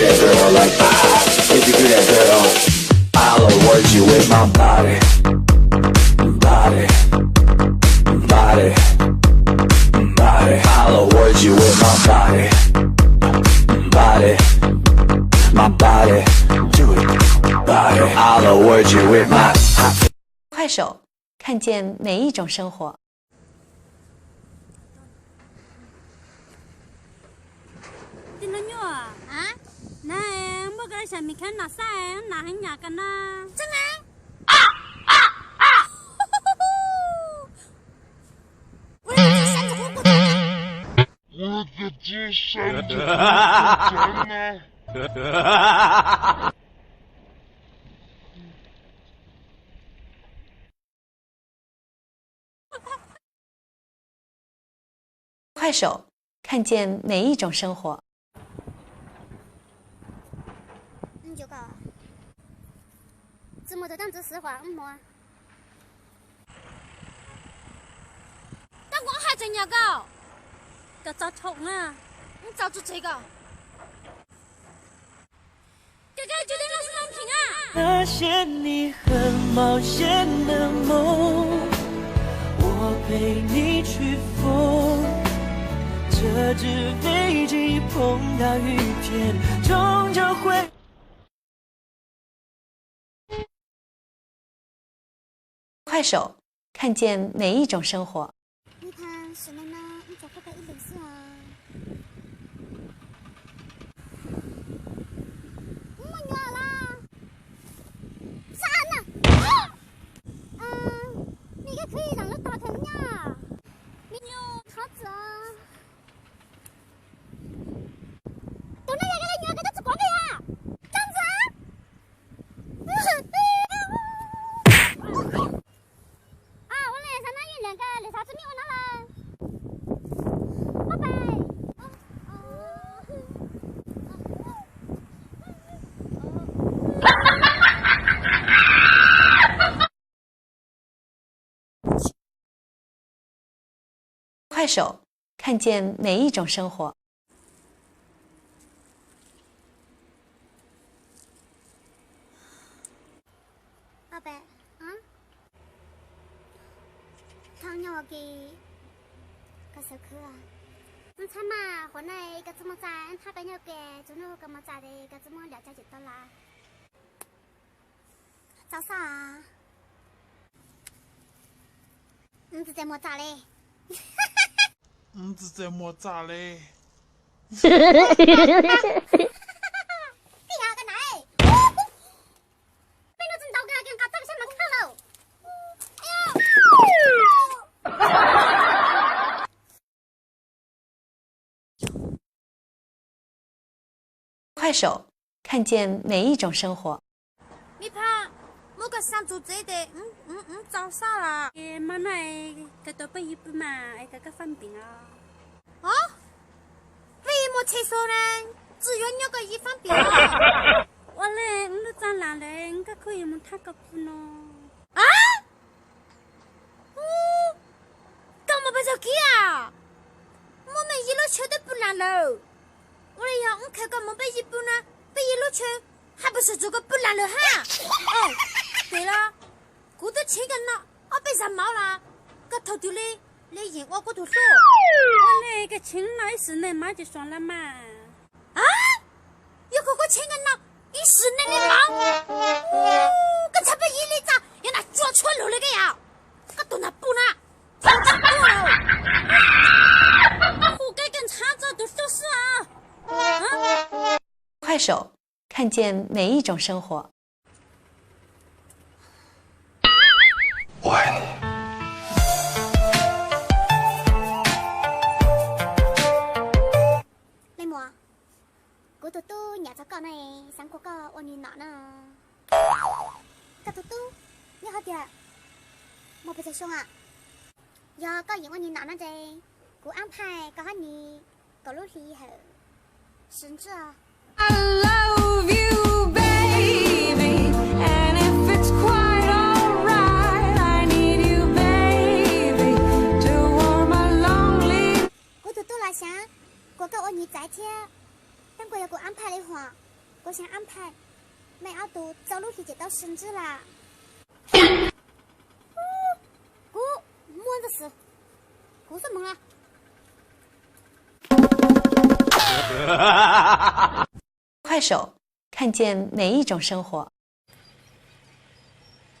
That girl like, ah, if you do that, girl, I'll award you with my body, body, body, body. I'll award you with my body, body, my body. Do it, body. I'll award you with my hot. 快手，看见每一种生活。 Tij Nub Nyuj, na, muaj koj li xyas mis kheev nam xaj, nam heev nyam koj na. Tseeb na. Ua koj tsis saib ntsej muag kuv tsev na. 快手，看见每一种生活。 Txwv muag tus toj ntxwv xwv huam mus. Koj kuv hais tseem nyam koj, koj txaus thaum na, wb txaus tsis tseg koj. Koj koj tsis tau loj xwb los phim na. 那些你很冒险的梦，我陪你去疯。这纸飞机碰到雨天，终究会 快手，看见每一种生活。 Ib thav sim neej no wb tsuas kho koj ib leeg xwb os. Wb muaj nyuam los? Xav na. Nej koj khwv ib leeg lub tog kawg nyaj. Me nyuam qhov txos. Tus no yog koj li nyuam koj twb tsis quav koj yog. Koj ntxim. Ua li xav nab yeej lees koj lwm xav tsis nej ua no lawm. Ob pais. 快手，看见每一种生活。 Ob pais, thaj nyob ua ke, koj xav khwv. Ntxhab mas, huam no koj txhob muaj txaj, thaj peb nyob ua ke, txug nub koj muaj txaj es koj txhob muaj liam txaj tsis tau lawm. Txaus xwb. Ntxhab txawm muaj txaj li. Ntxhab txawm muaj txaj li. Koj yog koj na. Peb nuj tsis ntau koj, koj nqa txaj peb saib mas koj lawm. 快手，看见每一种生活。 Me phaj, muab koj xa ntxuv tsev tes wb txaus xwb lawm. Hmo no koj tau peb yig pw mas es koj faj npis no. Peb yig muaj tsheb xwb na, tsis yuav nyob koj yig faj npis. Ua li wb lub txaj lam lawm, koj kuj yuav mus thab koj pw no. Koj mus pes txog kiag, muaj me yig lub tsheb twb pw lam lawm. Ua li yog wb khaws koj mus peb yig pw na, peb yig lub tsheb haj pes txog koj pw lam lawm hab. Pem los kuv twb tshev koj no ob peb zag mov los koj thaum twg li, li yeem ua kuv tus hlub. Ua li koj tshev no ib sim neej mov tsis suav lawm mas. Yog kuv kuv tshev koj no ib sim neej li mov, koj ntshai peb yig li txaj yog nas tsuag tshuav lug li koj yom. Koj tus nas pum na, txaus ntshai pub lawm. Hu koj koj ntshai txog tus hlub xwb os. 快手，看见每一种生活。 Leej muam, kuv tus tub nyam txog koj no, xav nrog koj ua nim nom no. Koj tus tub nyob hov tiag, muaj pes tsawg xyoo a? Yog koj yeem ua nim nom no ces kuv ab phaij koj hab nim kaum lub hli hawm. Sib ntsib. Kuv tus tub los xav kuas koj ua nim txawv thiab, tab kuas yog kuv ab phaij li huam. Kuv xav ab phaj, mej ob tug txo lub hli ces tau sib ntsib lawm. Kuv muaj ntxhi, kuv xub moog lawm. 快手，看见每一种生活。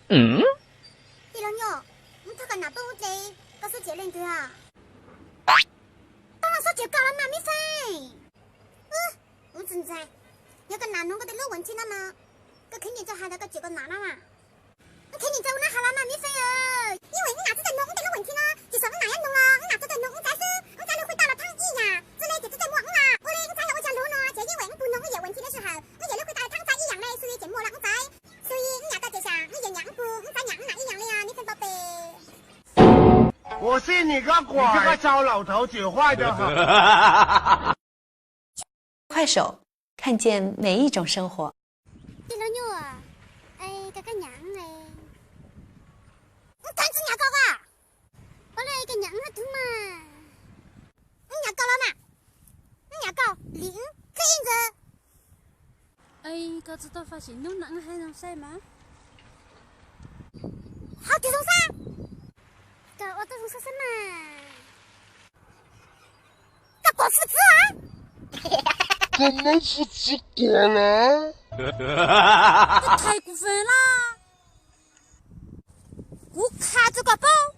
Tij laug Nyuj, wb thov koj nam peb ub dle, koj xub cev leej twg? Tau los xub cev koj los mas Mib Feeb. Wb tsis ntseeg, yog koj nam noog koj tej lub ua ntxhi no mas, koj khib nyiam tso hais ntawd koj cev koj nam no mas. Wb khib nyiam tso ua no hais los mas Mib Feeb. Ib weem wb nam txhua tes noog wb tej lub ua ntxhi no, tsis xav wb nam yuav noog los wb nam txhua tes noog wb ntxhais xwb, wb ntxhais lub khuj tau los pheej ib yam, xws li ces txhua tes muaj wb los ua li wb ntxhais yog ua cov lug no ces ib weem wb pug noog wb yam ua ntxhi no sij hawm wb yam lub khuj tau pheej txhais ib yam li xws li ces muaj los wb ntxhais. Xws li wb nam tau ces xav wb yam nyam wb pug wb ntxhais nyam wb nam ib yam li Mib Feeb pab pes. 我信你个鬼！你这个糟老头子坏的很。 快手，看见每一种生活。 Tij laug Nyuj, es koj nyam wb, wb tsis nyam koj, ua li koj nyam wb hab tug mas. Wb nyam koj los mas, wb nyam koj li wb khib ib ntxwg. Koj tsis tau faj sim nub no wb hab zoo saib mas. Hab tug zoo saib, koj ua tau zoo saib xwb mas. Koj quav fwj txwv a? Koj muab fwj txwv quav los? Koj thaiv kuv feem los? Kuv qha rua koj paub,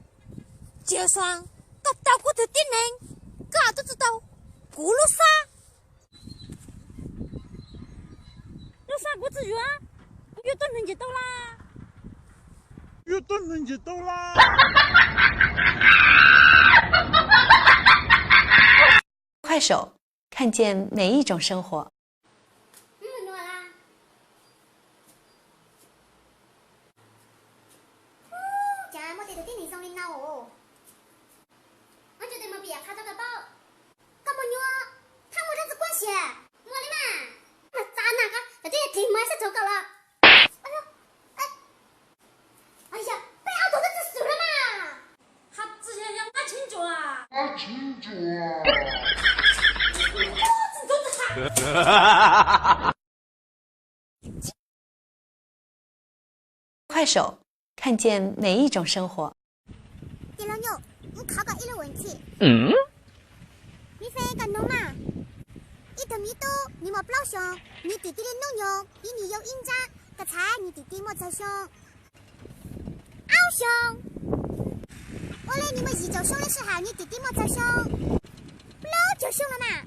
tsis xav koj tau kuv tug tib neeg, koj twb tsis tau kuv lub sab. Lub sab kuv tsis yuav, kuv yuav tuab neeg nce tau los? Yuav tuab neeg nce tau los? 快手，看见每一种生活。 Cas muaj tej tug tib neeg zoo li no os. Ob tug tes mus piam qha rau koj paub, koj muaj nyuaj, thaj muaj dab tsi kuab sia, muaj li mas. Mas txav na koj, koj twb yog tig muag sab tsaug koj los. Yog peb ob tug twb tsis xwm li mas. Hab tsis yog yog qab tsib ntsuas. 快手，看见每一种生活。 Tij laug Nyuj, wb khov koj ib lub ua ntxhi. Mib Feeb, koj noog mas, ib tug me tub nws muaj plaub xyoo, nws tis tij li nub nyoog, nws yau ib ntsab, koj txhais nws tis tij muaj txog xyoo Aub xyoo. Ua li nws muaj yim caum xyoo lawm sij hawm nws tis tij muaj txog xyoo plaub caug xyoo los mas.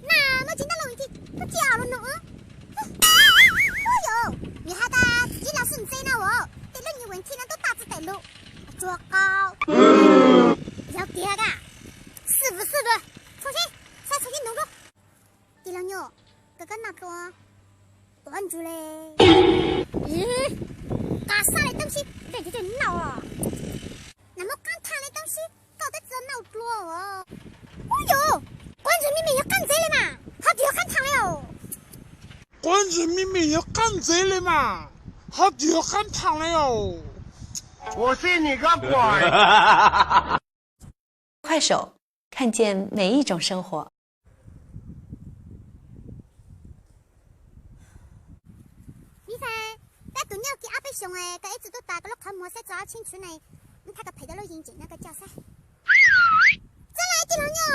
Nas muaj tsis ntab lub ua ntxhi, koj tsis los noog. Ub yus, nws has tas tsis los sib ntse na as, tej lub nws ua ntxhi no tub tag txi taim lus. Tsuag qau. Yog tiag a, xwb vwm xwb vwm, txhob sib, saib txhob sib noog lub. Tij laug Nyuj, koj kab noj kua tuav ntswg le. Koj xav li toob sib dej ntsis dej noj. Nas muab qab thaaj li toob sib koj twb txawj noj dlua os. Ub yus, quav ntsuag me me yog qab ntxev li mas ho twb yog qab thaaj li os. Quav ntsuag me me yog qab ntxev li mas ho twb yog qab thaaj li os. 我信你个鬼！ 快手，看见每一种生活。 Mib Fab, peb tus nyuj kiag ob peb xyoos koj ib txwm tuaj tas koj lub qhov muag saib txog ob tsheej tshwv ne, wb thaj koj phem tau lub yeej tseem no koj coj saib. Txawj lawm tij laug Nyuj,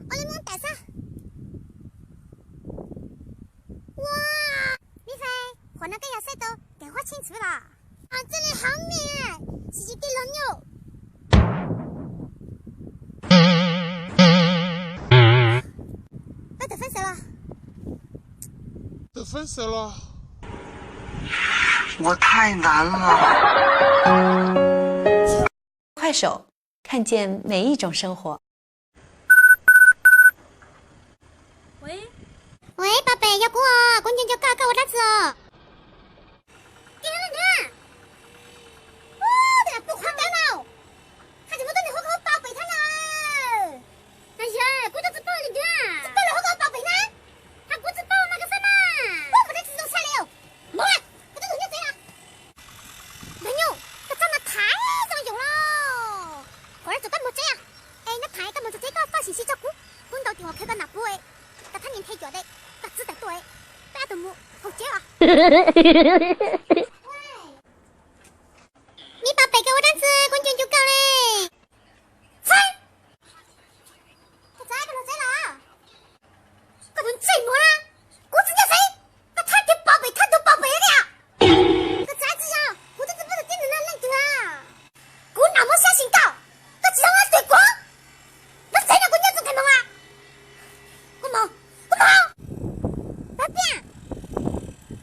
ua li muab tais xwb. Ua, Mib Fab, qhov no koj yog saib tau kev huab tsheej tshwv los? Txawj li hov me, tsis tsis tij laug Nyuj. Peb tus feeb xwm los? Tus feeb xwm los? 我太难了。 快手，看见每一种生活。 Ua, pab pem yog kuv, kuv nco nco koj, koj ua dab tsi os? Koj ua li ntawd, ua, tej zaum pub qhov kawg no, haj tseem muaj tuab neeg hu koj hu pab pem thiab no. Yog kuv twb tsis paub li ntawd, tsis paub los hu koj hu pab pem na, hab kuv tsis paub mas koj xav mas, ua, mus dab tsi zoo tshaj li os, mus, koj twb tus nyuj tsev na. Ntawd nyuj, koj txhob mas thaiv zoo yus los. Qhov no txog koj mus tsev, es nyob thaiv koj mus tsev koj faj sim sim tso kuv, kuv ntaus tim ua khawv koj nam puv, koj thab niam nthe cuam de, koj txwv tawm tuaj, peb ob Mus haus ceb os. Me pab pem, koj ua dab tsi, kuv nco nco koj li. Txhob, koj txhob, koj los txhob los. Koj tus ntsej muag na, kuv tsis nco xeeb, koj thab kiag pov pem, thab tus pov pem tiag. Koj txhob tsis yog, kuv twb tsis paub tias tib neeg no leej twg. Kuv nam muab siab sim koj, koj tsis zoo ua twg kuv. Lub tsev no kuv nyob txog nqe moos a. Kuv moos, kuv moos. Pab piaj,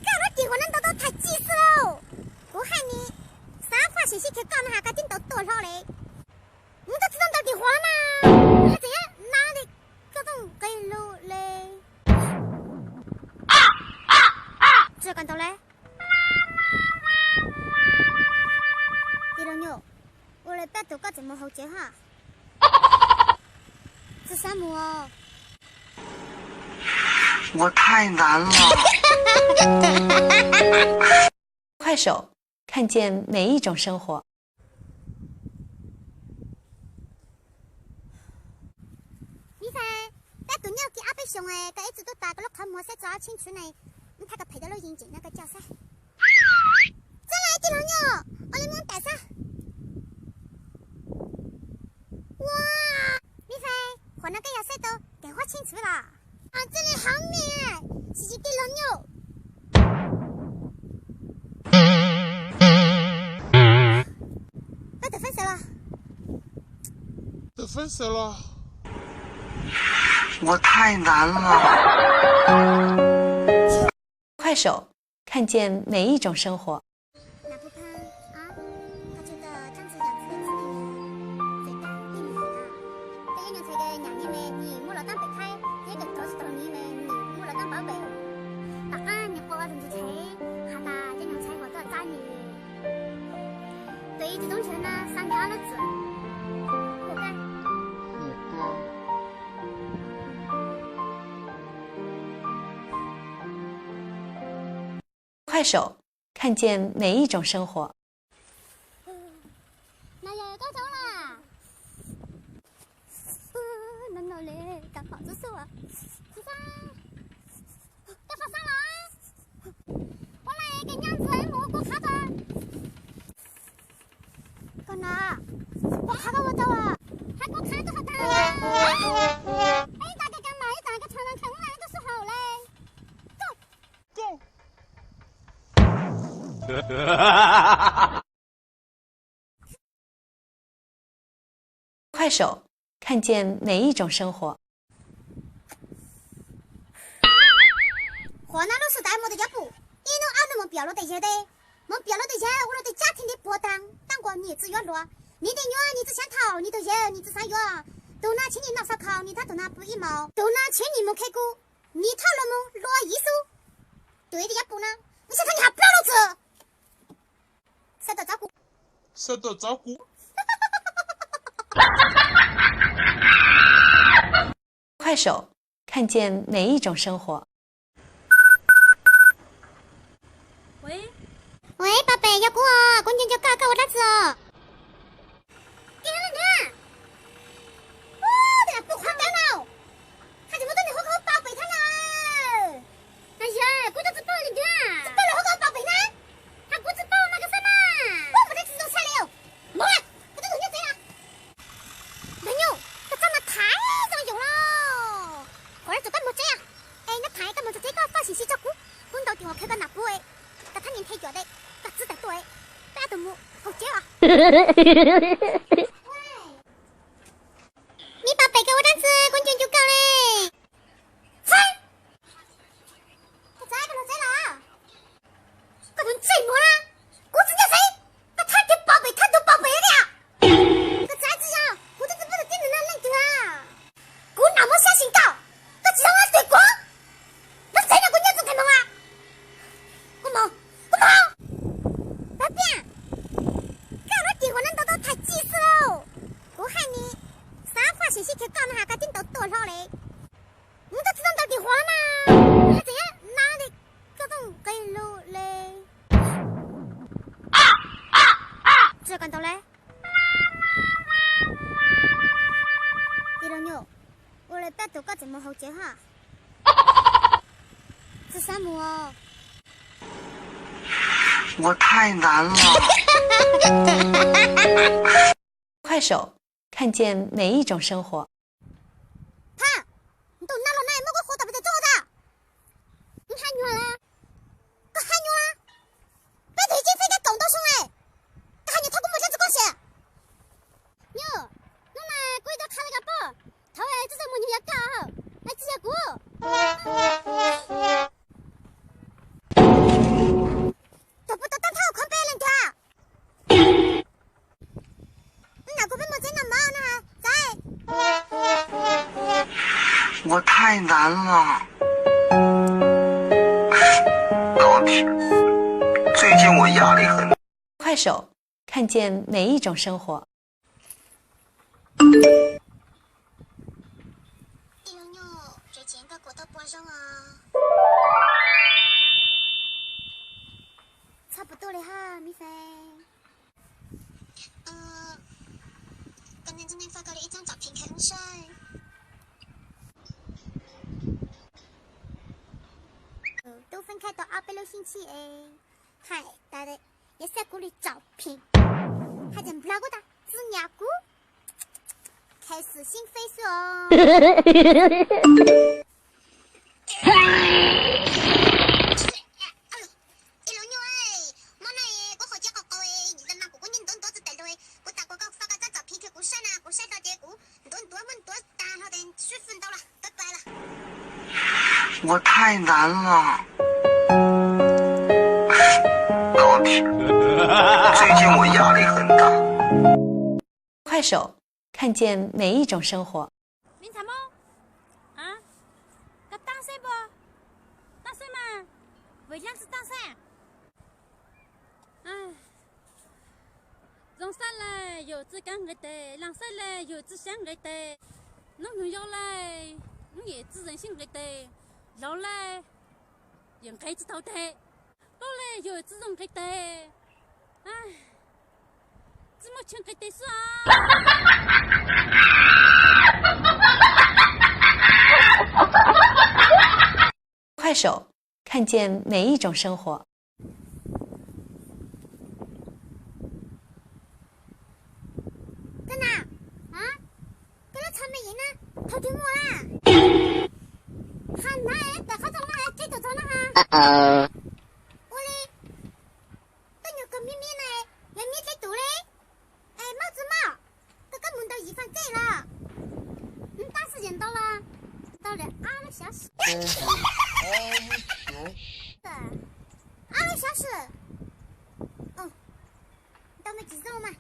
koj lub cev huam no ntau tau thaj ci xwb lauj. Kuv hais ne, xav faj sim sib khiav koj no has koj tib ntaus tuaj hlo li. Mus tau tsis tau ntau tim huav na, tseem nab li koj tau nqe lus li. Tsis koj ntau li. Tij laug Nyuj, ua li peb tus koj tseem mus haus cawv haj. Tsis xav mus. 我太难了。快手，看见每一种生活。 Mis Fais, peb tus nyuj kiag ob peb xyoos koj ib txwm tuaj tas koj lub qhov muag saib txog ob tsheb tshwv ne, ntshai koj phem tau lub yees tseem no koj coj saib. Txhob li tij laug Nyuj, ua li muab ntais saib. Ua, Mis Fais, qhov no koj yog saib tau kev huab tsheb tshwv los? Txhob li hov me, tsis tsis tij laug Nyuj. Peb tus feeb xwm los? 我太难了。快手，看见每一种生活。Tom qab nyuam qhuav ua tus ntxhais, has tas cov nyuag ntxhais hluas tuaj txab nyuam. Tus ib tug tub ntxhais no xa nyuam ob lub txwm. 快手，看见每一种生活。 No yog koj tsaug las? No no li, kab phom xub xub. Koj faj sab los? Ua li koj nyob ntxhais mus kuv qhav tau. Koj na, kuv qhav koj ua tau. Hab kuv qhav koj qhav tag. Ib tas koj kab mas ib tas koj tshav no kheev ua li koj xub haum li. 快手，看见每一种生活。 Qhov no lub sij hawm mus tus cov pum, ib hnub ob hnub mus piav luag tej yawg teb, mus piav luag tej yawg ua luag tej tsab thiaj li puag tag, tag nkaus nyias txwj yuav luag. Nyias tej nyuag nyias txwj xyav thaum nyias tus yawg nyias txwj xav yuav. Tus no tshiab nyias noj xaus khaus nyias thab tus no pw ib hmos, tus no tshiab nyias mus khe kuv, nyias thauj luag mus luag yim xub. Tus ib tej cov pum no, nws xav thab nyias has plaub lub txwm. Xav tawm txov kuv, xav tawm txov kuv. 快手，看见每一种生活。 Ua, pab pem, yog kuv os, kuv nco nco koj, koj ua dab tsi os? Koj ua li ntawd, ua pum qhuav kawg no, hais tias muaj tub nws hu koj hu pab pem thiab na. Yog kuv twb tsis paub li ntawd, tsis paub li hu koj hu pab pem na. Hais kuv tsis paub mas koj xav mas, ua mus dab tsi zoo tshaj li. Mus, kuv twb tus nyuj tsev na. Ntawd nyuj, koj txhob mas thaiv zoo yus los. Qhov no txog koj mus tsev, es nyob thaiv koj mus txog tsev koj faj sim sib tso kuv, kuv ntaus tim uas khawb koj nam puv, koj thab nias nthi cuam de, koj txwv tawm tuaj, peb tus mus haus ceb os. Me pab pem, koj ua dab tsi, kuv nco nco koj li. Txhob, koj txhob, koj los txhob los. Koj tus ntsej muag na, kuv tsis nco xeeb, koj thab kiag pov pem thab tus pov pem tiag. Koj txhob tsis yog, kuv twb tsis paub tias tib neeg no leej twg. Kuv nam muab siab sim koj, koj tsis zoo ua twg kuv. Lub tsev no kuv nyob txog nqe moos a. Kuv moos, kuv moos. Pab piaj, koj lub cev huam no ntau tau thaj ci xwb. 我太难了。快手，看见每一种生活。Phaj, ntuj nag los nag muab kuv qhuav tom pes tes txuj tas. Koj hais nyuag la, koj hais nyuag la. Peb twb ib txhij koj kaum ntau xyoo es koj hais nyuag thab kuv mus dab tsi koj siab. Nyuj, hnub no kuv ib tug qha li ko poj, thaum txij txij mus nyuag yog koj, txij yog kuv. Tus puas tau tab thawj khov npe leej twg? Nram kuv peb mus tsev noj mov no txav. 我太难了。高铁，最近我压力很。快手，看见每一种生活。 Ib lub nyuj, tsev tsev koj kuam tau pua zoo os. Txhob pua tuaj li hab mi fev. Koj niag ntxwg nyoog faj koj li ib txoj tsom phim khaws lub saj. Tub feeb khaib tau ob peb lub xib txhij es hais tas yuav xaj kuv li tsom phim, hais tias nplog kuv tas txwv nyam kuv, khaws xwm xib feeb xwb os. Ib lub nyuj, hmo no kuv qhov cia qhov qau, kuv kuv ntuav ntuav txog tais lug, kuv tas kuv koj faj koj txoj tsom phim khaws kuv saj na, kuv saib do ces kuv ntuav ntuav muab ntuav tas hlo tes swb fwj ntau los pab pais los. 我太难了。高铁，最近我压力很大。快手，看见每一种生活。 Me ntxhais Hmoob, koj tab xeeb puas? Tab xeeb mas, vim leej twg tab xeeb? Zoo xab laj yug txij kaab nqis tes, laag xab laj yug txij saab nqis tes, noob nyuag yau laj, noob yim txij zeeg sib nqis tes, laug laj, yim nqis txij thaum tes, plaub laj yug txij zoo nqis tes, txij muaj tshee nqis tes xwb os. 快手，看见每一种生活。 Koj na, koj lub txha me yim na, thaum twg muaj la? Ha na, tawm qhov txog no, teb tus txog no ha. Ua li, tuaj nyuag kawg miab miab na, yog miab teb tus li. Es mab txwv mab, koj koj mus ntaus yim faj txej los? Tab sis yog ntau los, ntau lawm ob lub xyov, ob lub xyov lawm. Ntau me tsis zoo mas.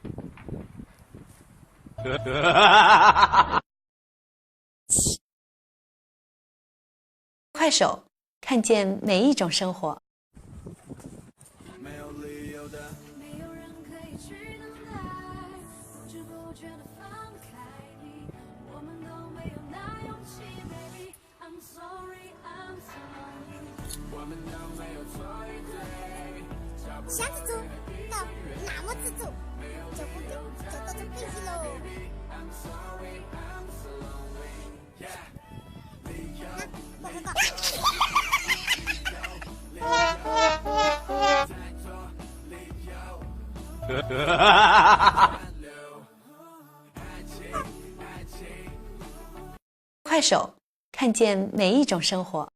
快手，看见每一种生活。 Xyov txuj txuj, koj nam muab txuj txuj, cov kuv cov tau txuj plig si los.快手，看见每一种生活。